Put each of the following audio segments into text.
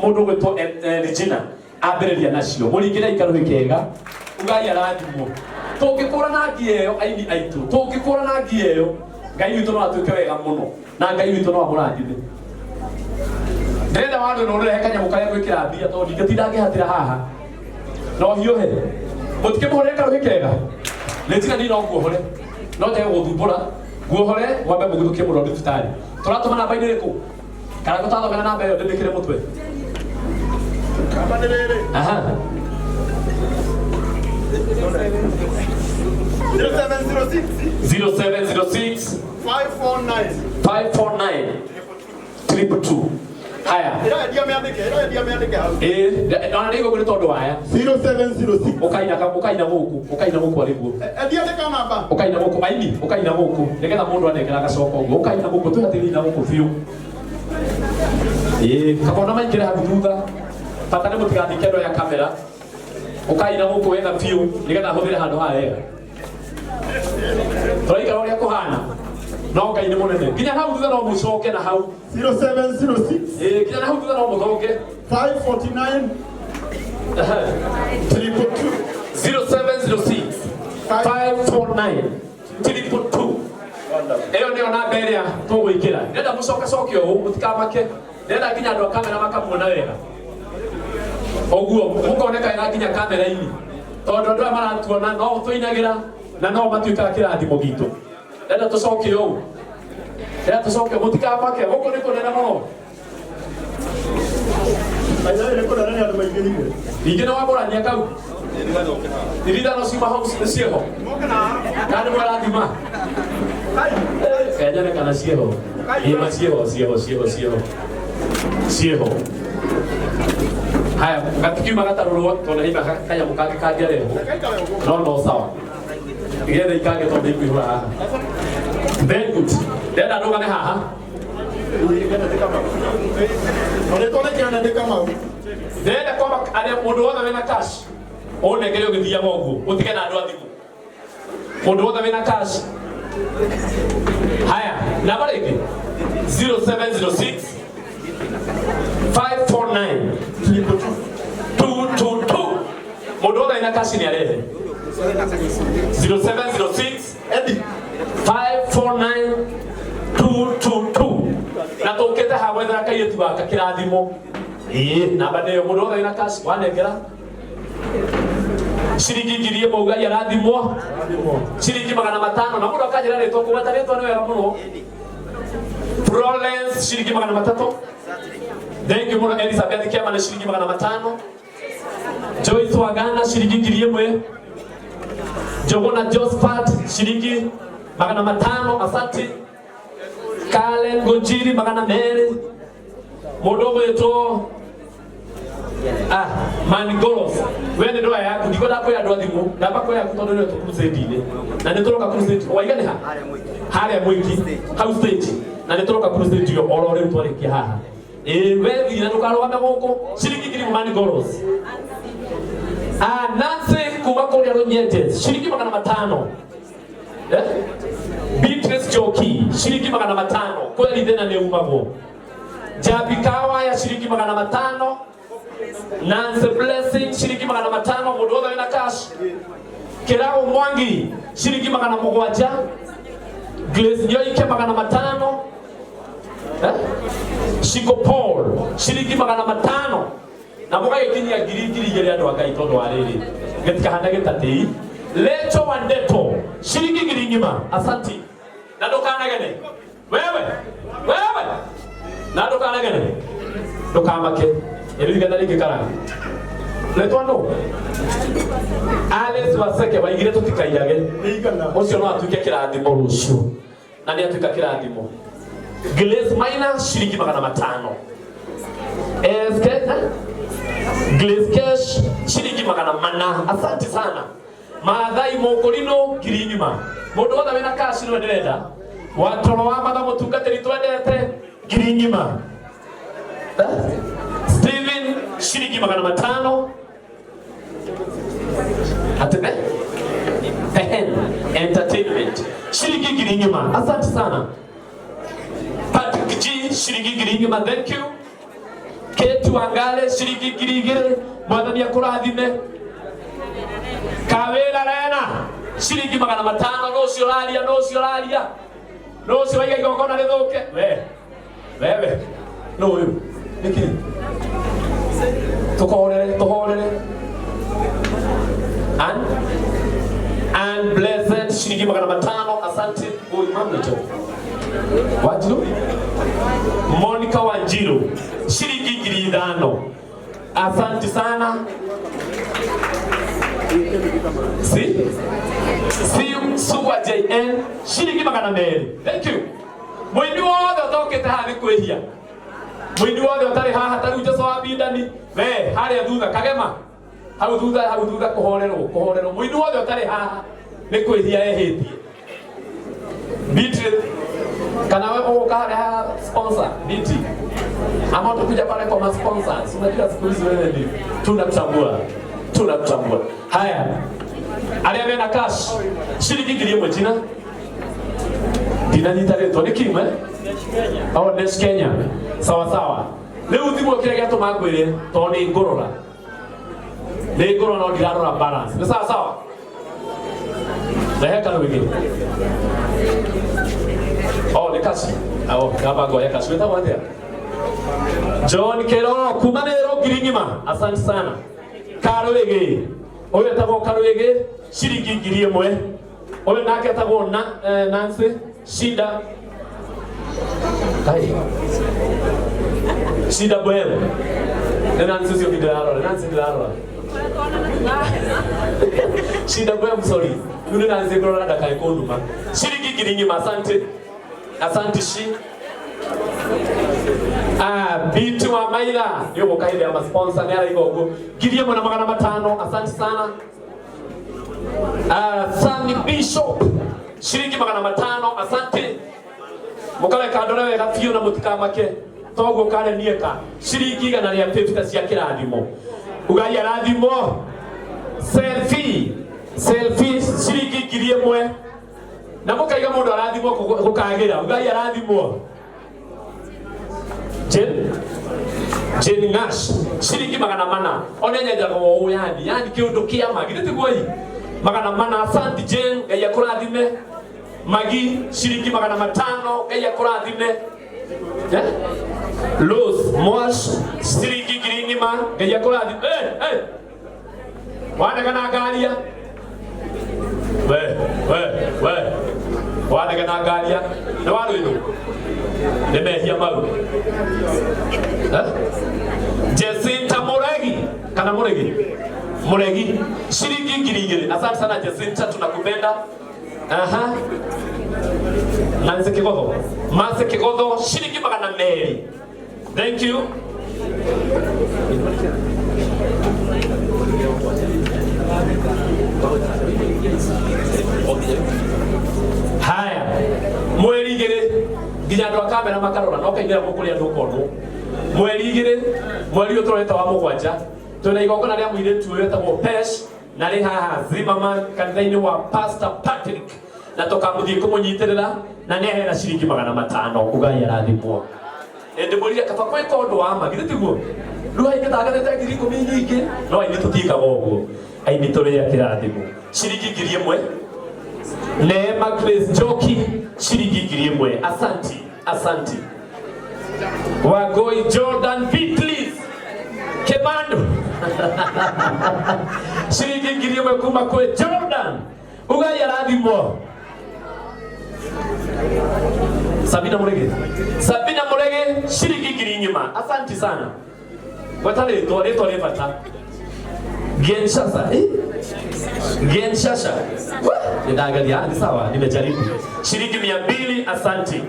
Mundu ugwitwo Regina ambĩrĩria nacio mũringĩre ikaruhĩ kega ugai arathimwo. Tũngĩkũra na ngia ĩyo, aini aitũ, tũngĩkũra na ngia ĩyo, Ngai witũ no atuĩke wega mũno na Ngai witũ no amũrathime. Ndĩrenda wandũ no ũrehe kanyamũ karĩa gwĩkĩra mbia tondũ ndingĩtinda ngĩhatĩra haha no hiũhe. Mũtikĩmũhũrĩre karuhĩ kega. Regina, niĩ no nguohore, no njage gũgũthumbũra, nguohore mwambe mũguthũkie mũno thibitarĩ. Tũratũma namba-inĩ ĩrĩkũ? Kana tũtathomera namba ĩyo ndĩmĩkĩre mũtwe? Namba nĩ rĩrĩ. Aha. 0706. 0706. 549. 549 222. Haya. Ĩrendia mĩandĩke, ĩrendia mĩandĩke hau. Ĩĩ, ona nĩ igũgũ nĩ tondũ waya. 0706. Ũkaina ũkaina gũkũ, ũkaina gũkũ arĩ guo. Endia andĩka namba. Ũkaina gũkũ, aini, ũkaina gũkũ nĩgetha mũndũ anengera agacoka ũguo. Ũkaina gũkũ, twĩhatĩrĩria gũkũ biũ. Ĩĩ, kabona maingĩre hau thutha, bata nĩ mũtigathike andũ aya kamera. Ũkaina gũkũ wega biũ nĩgetha hũthĩre handũ haha wega. Tũraikara ũrĩa kũhana, no Ngai nĩ mũnene. Nginya hau thutha no mũcoke na hau. 0706. Ĩĩ, nginya na hau thutha no mũthonge. 549 222. 0706 549 222. Ĩyo nĩyo namba ĩrĩa tũgwĩkĩra. Ndĩrenda mũcokecoke ũũ, mũtikamake. Ndĩrenda nginya andũ a kamera makamuona wega ũguo, mũkoneka wega nginya kamera-inĩ, tondũ andũ aya maratuona no tũinagĩra na no matuĩkaga kĩrathimo gitũ. Ndĩrenda tũcoke ũũ, ndĩrenda tũcoke, mũtikamake, gũkũ nĩ kũnene mũno. Aitha nĩ kũnene, nĩ andũ maingĩrire. Ningĩ nĩ wamũrania kau irithano ciuma hau ciĩho kana nĩ mwarathima kenyane kana ciĩho? Ĩma ciĩho, ciĩho, ciĩho, ciĩho, ciĩho. Haya, gatikiuma gatarũrwo tondũ haima kanyamũ kangĩ kangĩarehwo. Gaikare ũguo. No sawa, getha ikange tondũ ikuihũra haha. Very good. Ndenda ndũgame haha. Marĩtwa nĩ Kennedy Kamau. Ndĩrenda kwamba arĩa mũndũ wothe wĩna cash ũnengere ũgĩthiaga ũguo, ũtige na andũ a thimũ. Mũndũ wothe wĩna cash. Haya, namba rĩngĩ 0706 549 222. Mũndũ wothe wĩna cash nĩ arehe. 0706 Eddie. 549 222. Na tũkĩte haha gwethera kairĩtu gaka kĩrathimo. Ĩĩ, namba nĩyo. Mũndũ wothe wĩna cash wanengera ciringi 1000, ugai arathimwo. Ciringi 500, na mũndũ akanjĩra rĩtwa, kũgweta rĩtwa nĩ wega mũno. Florence, ciringi 300. Thank you mũno. Elizabeth Kĩama nĩ ciringi 500. Joyce Wagana, ciringi 1000. Jogona Josphat, ciringi 500, asante. Kalen Gonjiri, 200. Mũndũ ũgwĩtwo Manigolos, we nĩ ndoa yaku, ndikwenda kwĩ andũ a thimũ, ndamba kwĩ yaku tondũ nĩwe tũ crusade-inĩ na nĩ tũroka crusade. Waiga nĩ ha harĩa mwiki hau stage, na nĩ tũroka crusade ĩyo oro rĩu twarĩkia haha. Ĩĩ, we thiĩ na ndũkarũgame gũkũ. Ciringi 1000, Manigolos. Nancy kuma kũrĩa Rũnyenje, ciringi 500. Eh? Beatrice Njoki, ciringi 500. Kweli thĩna nĩ umagwo. Jabi Kawaya, ciringi 500. Nancy Blessing, ciringi 500. Mũndũ wothe wĩna cash. Kĩraũ Mwangi, ciringi 700. Grace Nyoike, 500. Eh? Shiko Paul, ciringi 500. Na mũgagĩkinyia ngiri 2000, andũ a Ngai, tondũ wa rĩrĩ gĩtikahane gĩtatĩi. Lecho Wandeto, ciringi 1000, asanti. Na ndũkanegene wewe, wewe, na ndũkanegene, ndũkamake ĩrĩu igetha rĩngĩ karanga retwa nũ. Alice Waseke waigire tũtikaiyage. Nĩ igana. Ũcio no atuĩke kĩrathimo rũciũ, na nĩ atuĩka kĩrathimo. Grace Maina, ciringi 500. SK Grace Cash, ciringi 400, asante sana. Maathai Mũkũrinũ, 1000. Mũndũ wothe wĩna cash nĩwe ndĩrenda. Watoro wa matha, mũtungatĩri twendete, 1000. Eh? Steven, ciringi 500. Atebe Pehen Entertainment, ciringi 1000, asante sana. Patrick G, ciringi 1000, thank you. Kate. Wangale ciringi 2000 mwathani akũrathime. Kawĩra Rena ciringi 500 nũcio ũraria nũcio ũraria nũcio waiga igongona rĩthũke we wewe nũ ũyũ nĩkĩ tũkahorere tũhorere and blessed shilingi 500 asante. Huyu mamito Wanjiru Monica Wanjiru shilingi 5,000 asante sana. Si si Suwa JN shilingi 200 thank you. Mũini wothe ũtokĩte haha nĩ kwĩhia mũini wothe ũtarĩ haha ta rĩu Jesu wa Bindani we harĩa thutha kagema hau thutha kũhorerwo kũhorerwo mũini wothe ũtarĩ haha nĩ kwĩhia ehĩtie. Beatrice kana wewe ũgũka harĩa ha sponsor BT ama utakuja pale kwa ma sponsors. Unajua siku hizi wewe ni tunakutambua tunakutambua. Haya arĩa mena cash shilingi 1,000 jina ndinanyita rĩtwa nĩ kime oh Nesh Kenya sawa sawa. Rĩu thimũ kĩrĩa gĩatũma ngwĩre tondũ nĩ ngũrora nĩ ngũrora no ndirarora balance nĩ sawa sawa. Rehe karũgĩ oh nĩ kaci oh ngamba ngoya kaci wĩtagwo atĩa John Keroro kuma Nairobi 1,000 asante sana. Karũgĩ ũyũ etagwo Karũgĩ ciringi 1,000 ũyũ nake etagwo Nancy Shida Kai Shida Bwem nĩ Nancy ũcio ndirarora Nancy ndirarora Shida Bwem sorry rĩu nĩ Nancy ngũrora ndakae kũnduma ciringi 1,000 asante asante shi Biti wa Maira nĩ ũgũka hĩndĩ ya ma-sponsor nĩ araiga ũguo 1,500 asante sana. Sami Bishop shilingi 500 asante. Mũkareka ndore wega biũ na mũtikamake toguo kare nieka ciringi 150 cia kĩrathimo ugai arathimo selfie selfie ciringi 1,000 na mũkaiga mũndũ arathimwo gũkagĩra ugai arathimwo Jane Nash ciringi 400 one nyenjaga ũũ yani yani kĩũndũ kĩama githĩ tiguo i 400 asante Jane Ngai akũrathime. Magi ciringi 500 Ngai akũrathime. Rose Mwash ciringi 1,000 Ngai akũrathime. Wanegana ngaria we we we wanegana ngaria nĩ warũĩrwo nĩ mehia mau. Jacinta Muregi kana Muregi Muregi shilingi 2,000 asante sana Jacinta tunakupenda. Aha Nancy Kigotho Nancy Kigotho shilingi 200 thank you. Haya mweri igĩrĩ nginya andũ a kamera makarora no kaingĩra gũkũ rĩa andũ ũkonwo mweri igĩrĩ mweri ũyũ tũrorete wa mũgwanja twĩna igongona rĩa mũirĩtu ũyũ wĩtagwo Pesh na rĩ haha Zimmerman kanitha-inĩ wa Pastor Patrick na tũkamũthiĩ kũmũnyitĩrĩra na nĩ aheana ciringi 500 ugai arathimwo. Ndĩmũrire kaba gwĩka ũndũ wa ma githĩ tiguo rĩu haingĩtangathĩte 10,000 nyingĩ no aini tũtiĩkaga ũguo aini tũrĩa kĩrathimo ciringi 1,000 Neema Grace Njoki shilingi 1,000 asanti asanti. Wagoi Jordan Beatles Kemando shilingi 1,000 kuma kwĩ Jordan ugai arathimwo. Sabina Murege Sabina Murege shilingi 1,000 asanti sana. Gweta rĩtwa rĩtwa rĩ bata Genshasa Genshasha nitaangalia ni sawa nimejaribu shilingi 200 asanti.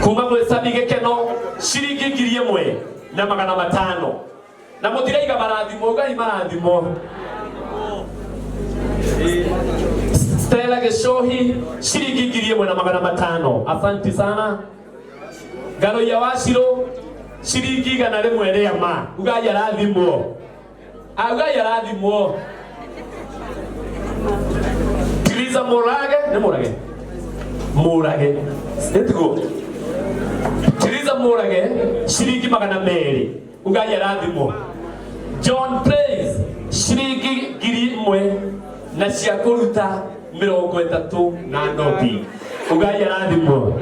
Kuma gwĩ Sabi Gĩkeno shilingi 1,500 na mũtiraiga marathimo ugai marathimo. Stella Geshohi shilingi 1,500 asanti sana. Ngaroia Wacirũ shilingi 100 rĩa ma ugai arathimwo ugai arathimwo. Tiliza Murage nĩ Murage Murage ĩtiguo Tiriza Murage ciringi 200 ugai arathimwo. John Praise ciringi 1000 na cia kũruta 30 na noti ugai arathimwo.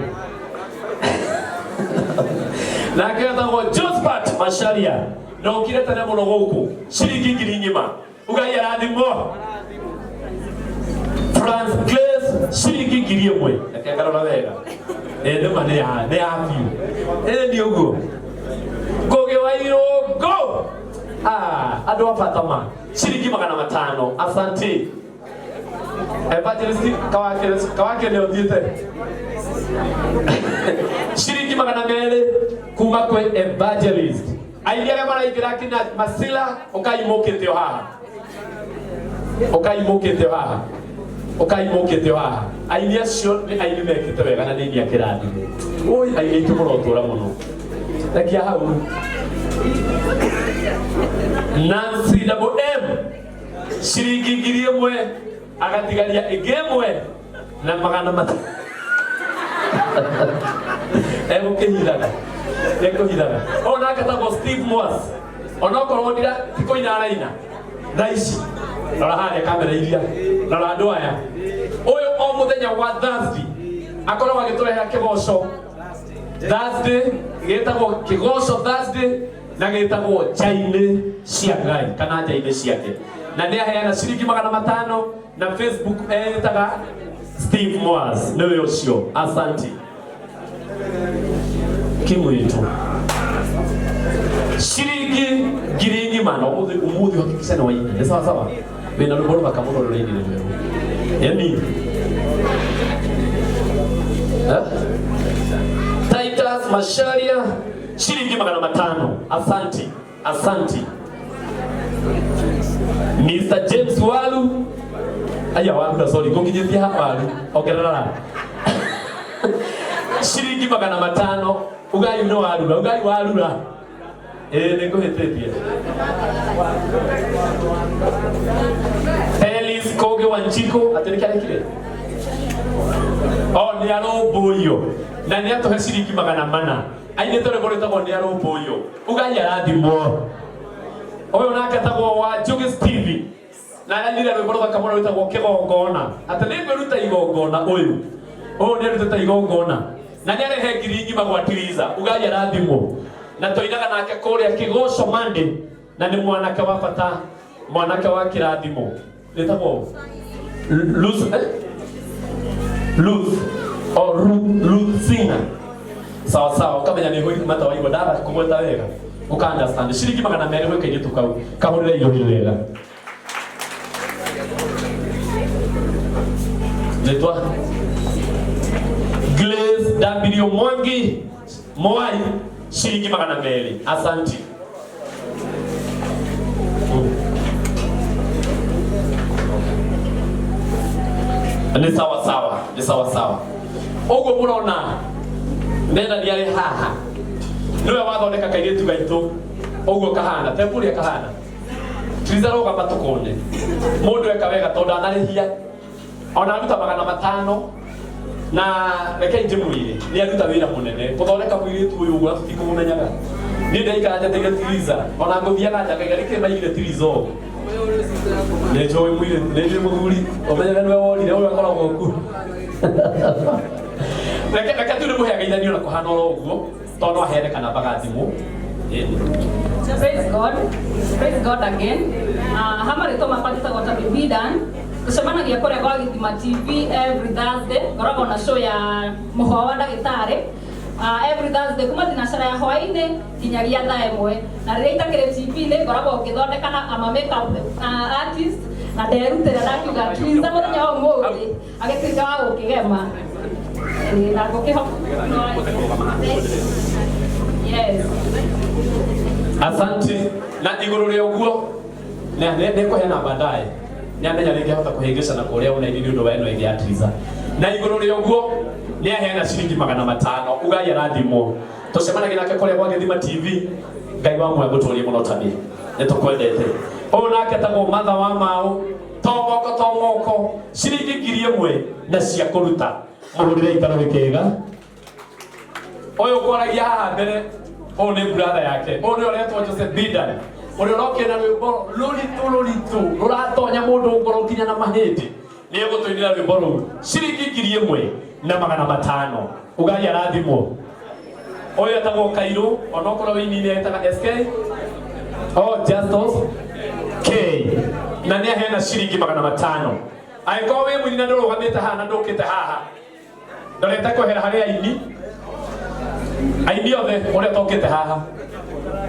Nake etagwo Josephat Macharia na okire tene mũno gũkũ ciringi 10,000 ugai arathimwo. France Glaze ciringi 1000 reke ngarora wega ĩ nĩma nĩ ya nĩ ya biũ ĩ nĩ ũguo Ngũgĩ wa Irũngũ andũ a bata ma ciringi 500 asante. Evangelist Kawake Kawake nĩ ũthiĩte ciringi 200 kuma kwĩ evangelist aini arĩa maraingĩra kina Masila ũkai mũkĩte o haha ũkai mũkĩte o haha ũkai mũkĩte o haha aini acio nĩ aini mekĩte wega na nĩ aini a kĩrathimo ũi aini aitũ mũrotũra mũno rekia hau Nancy Double M ciringi 1000 agatigaria ĩngĩ ĩmwe na 500 egũkĩhithaga ekũhithaga o nake tagwo Steve Moss onokorwo ndira ti kũina araina thaa ici rora harĩa kamera iria rora andũ aya ũyũ o mũthenya wa Thursday akoragwo agĩtũrehera kĩgoco Thursday gĩtagwo kĩgoco Thursday na gĩtagwo nja-inĩ cia Ngai kana nja-inĩ ciake na nĩ aheana ciringi 500 na Facebook etaga Steve Moas nĩwe ũcio asanti kimwitu ciringi 10,000 na umuthi umuthi hakikisha nĩ waina nĩ sawa sawa wĩna rwĩmbo rũthaka mũno rũrainire rwerũ emi Eh? Titus Masharia shilingi 500 asanti asanti. Mr. James Walu aya Walu na sorry ngũkinyĩtie ha Walu ongerera ciringi 500 ugai no warura ugai warura ĩĩ nĩ ngũhĩtĩtie Felix Koge Wanjiko atĩ nĩ kĩarekire o nĩ arũmbũiyo na nĩ atũhe ciringi 400 ainĩte rwĩmbo rwĩtagwo nĩ arũmbũiyo ugai arathimwo ũyũ nake etagwo wa Njũgĩ Stevie na arainire rwĩmbo rũthaka mũno rwĩtagwo kĩgongona atĩ nĩ ngwĩruta igongona ũyũ ũyũ nĩ arutĩte igongona na nĩ arehe 10,000 gwa Tiriza ugai arathimwo na tũinaga nake kũrĩa kĩgoco Monday na nĩ mwanake wa bata mwanake wa kĩrathimo rĩtagwo Ruth eh? Ruth or Ruth, Ruth Singer sawa sawa ukamenya nĩ hũi mata waigua ndaga kũgweta wega ũka understand ciringi 200 gwĩ kairĩtu kau kahũrĩre irohi wega Nĩtwa Glaze W Mwangi Mwai shilingi 200 asanti. Nĩ sawa sawa nĩ sawa sawa ũguo mũrona nenda nĩ arĩ haha nĩwe wathondeka kairĩtu gaitũ ũguo kahana tembũrĩa kahana Triza rũgama tũkone mũndũ eka wega tondũ anarĩhia ona aruta 500 na reke ndĩmwĩre nĩ aruta wĩra mũnene gũthondeka mũirĩtu ũyũ ũguo tũtikũmũmenyaga niĩ ndaikara njeteire Tiriza ona ngũthiaga nja ngaiga nĩkĩ maigire Tiriza ũũ nĩ njũĩ mũirĩtu nĩ njũĩ mũthuri ũmenyere nĩwe worire ũrĩa akoragwo kuo reke reke tu ndĩmũhe geithanio na kũhana oro ũguo tondũ no aheane kana mbaga thimũ. Praise God. Praise God again. Hama rĩtwa makwa njĩtagwo Tabi Bidan. Tũcemanagia kũrĩa gwa Gĩthima TV every Thursday. Ngoragwo na show ya mũhwa wa ndagĩtarĩ. Every Thursday kuma thinacara ya hwaĩ-inĩ nginyagia thaa ĩmwe. Na rĩrĩa itakĩrĩ TV-inĩ ngoragwo ngĩthondeka na ama makeup artist na nderutĩra ndakiuga Twiza mũthenya wa ũmũthĩ agĩtuĩka wa gũkĩgema. Na ngũkĩhoka. Yes. Asante na igũrũ rĩa ũguo nĩ kũheana baadaye nĩ amenya rĩngĩ ahota kũhĩngĩcana kũrĩa ũnaini nĩ ũndũ wa ĩno ĩngĩ ya Triza na igũrũ rĩa ũguo nĩ aheana ciringi 500 ugai arathimwo tũcemanagia nake kũrĩa gwa Gĩthima TV Ngai wa muoyo agũtũrie mũno tabi nĩ tũkwendete ũyũ nake etagwo Martha wa Mau to moko to moko ciringi 1000 na cia kũruta mũhũrĩre ikaro gĩkĩga Ũyũ ũkwaragia haha mbere, ũyũ nĩ brother yake. Ũyũ nĩ ũretwo Joseph Bidan. Ũrĩa ũrokire na rwĩmbo rũritũ rũritũ rũratonya mũndũ ngoro nginya na mahĩndĩ. Nĩ egũtũinĩra rwĩmbo rũu ciringi 1500. Ugai arathimwo. Ũyũ etagwo Kairũ, onokorwo wĩini-inĩ etaga SK. Oh, Justus K. Na nĩ aheana ciringi 500. Angĩkorwo wĩ mũini na ndũrũgamĩte haha na ndũkĩte haha, ndorete kwehera harĩ aini. Aini othe ũrĩa tokĩte haha,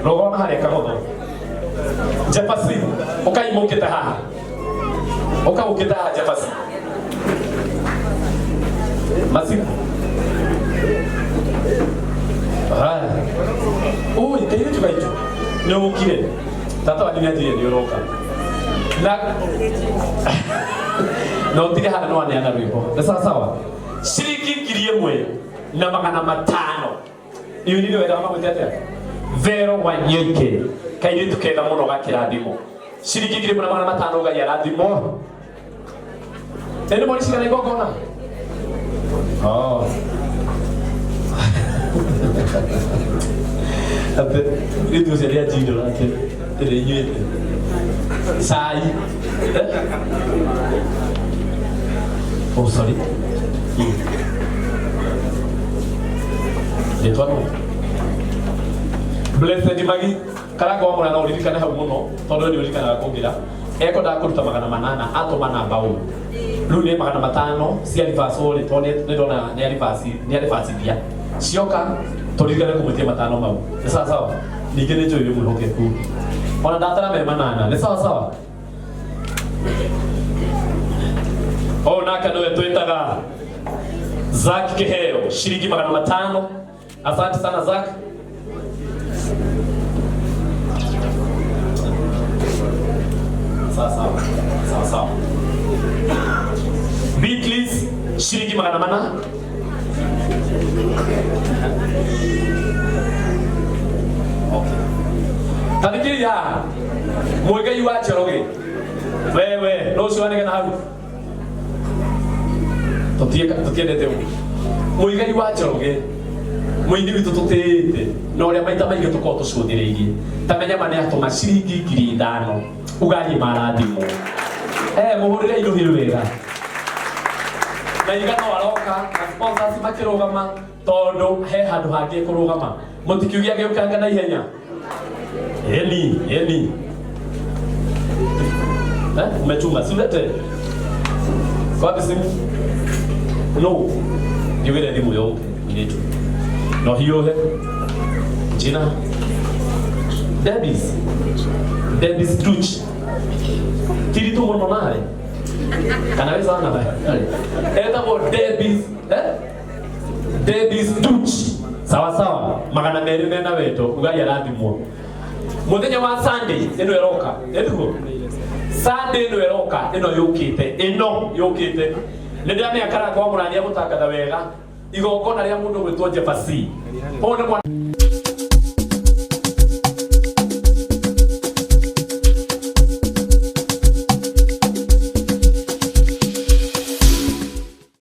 rũgama harĩa kagotho. Jefferson, ũkai mũkĩte haha. Ũka ũkĩte haha Jefferson. Masiku. Haya. Ui, kairĩtu gaitũ. Nĩ ũkire. Tata wanyu nĩ anjĩrire nĩ ũroka. Na na ũtige haha nĩ waneana rwĩmbo. Nĩ sawa sawa. Ciringi 1500. Iyo nĩ wega magwĩte atĩa? Vero Wanyoike. Kairĩtu kega mũno gakĩrathimwo. Ciringi 1500 Ngai arathimwo. Ĩndĩ mweri cigana igongona? Oh. Atĩ rĩu ũcio nĩ anjindũra atĩ ndĩrĩnyuĩte cai. Eh? Oh, sorry. Rĩtwa nũ? Blessed Magi Karanga wa Mũrang'a ũririkane hau mũno tondũ nĩ ũririkanaga kũngĩra ekwendaga kũruta 800 atũma namba ũũ rĩu nĩ 500 cia reversal rĩ tondũ nĩ ndona nĩ reverse nĩ aribacithia cioka tũririkane kũmwĩtia 500 mau nĩ sawa sawa ningĩ nĩ njũĩ wĩ mwĩhokeku ona ndatara me 8 nĩ sawa sawa ũyũ nake nĩwe twĩtaga Zack Kiheo ciringi 500 asante sana Zack sawa sawa sawa sawa Beatles ciringi 400 Okay. Tathikĩrĩria haha Mũigai wa Njoroge wewe no ũcio wanegena hau tũtiendete ũguo Mũigai wa Njoroge mũini witũ tũtĩĩte na ũrĩa maita maingĩ tũkoragwo tũcũthĩrĩirie ta menya ma nĩ atũma ciringi 5000 ugarie marathimwo eh mũhũrĩre iruhĩ wega na iga no aroka na sponsors makĩrũgama tondũ he handũ hangĩ kũrũgama mũtikiuge agĩũkanga na ihenya eni eni eh umetuma si ulete wapi simu no ndiugire thimũ yũke mũirĩtu no hiũhe jina Debis Debis Duch tiritu mũno nawe kana wĩ sana nawe etagwo Debis eh Debis Duch sawa sawa 200 mena wendo ugai arathimwo muthenya wa Sunday ĩno ĩroka ĩtiguo Sunday ĩno ĩroka ĩno yũkĩte ĩno yũkĩte nĩ ndĩramenya Karanga wa Mũrania gũtangatha wega igongona rĩa mũndũ gwĩtwo Jefferson ũyũ nĩ mwana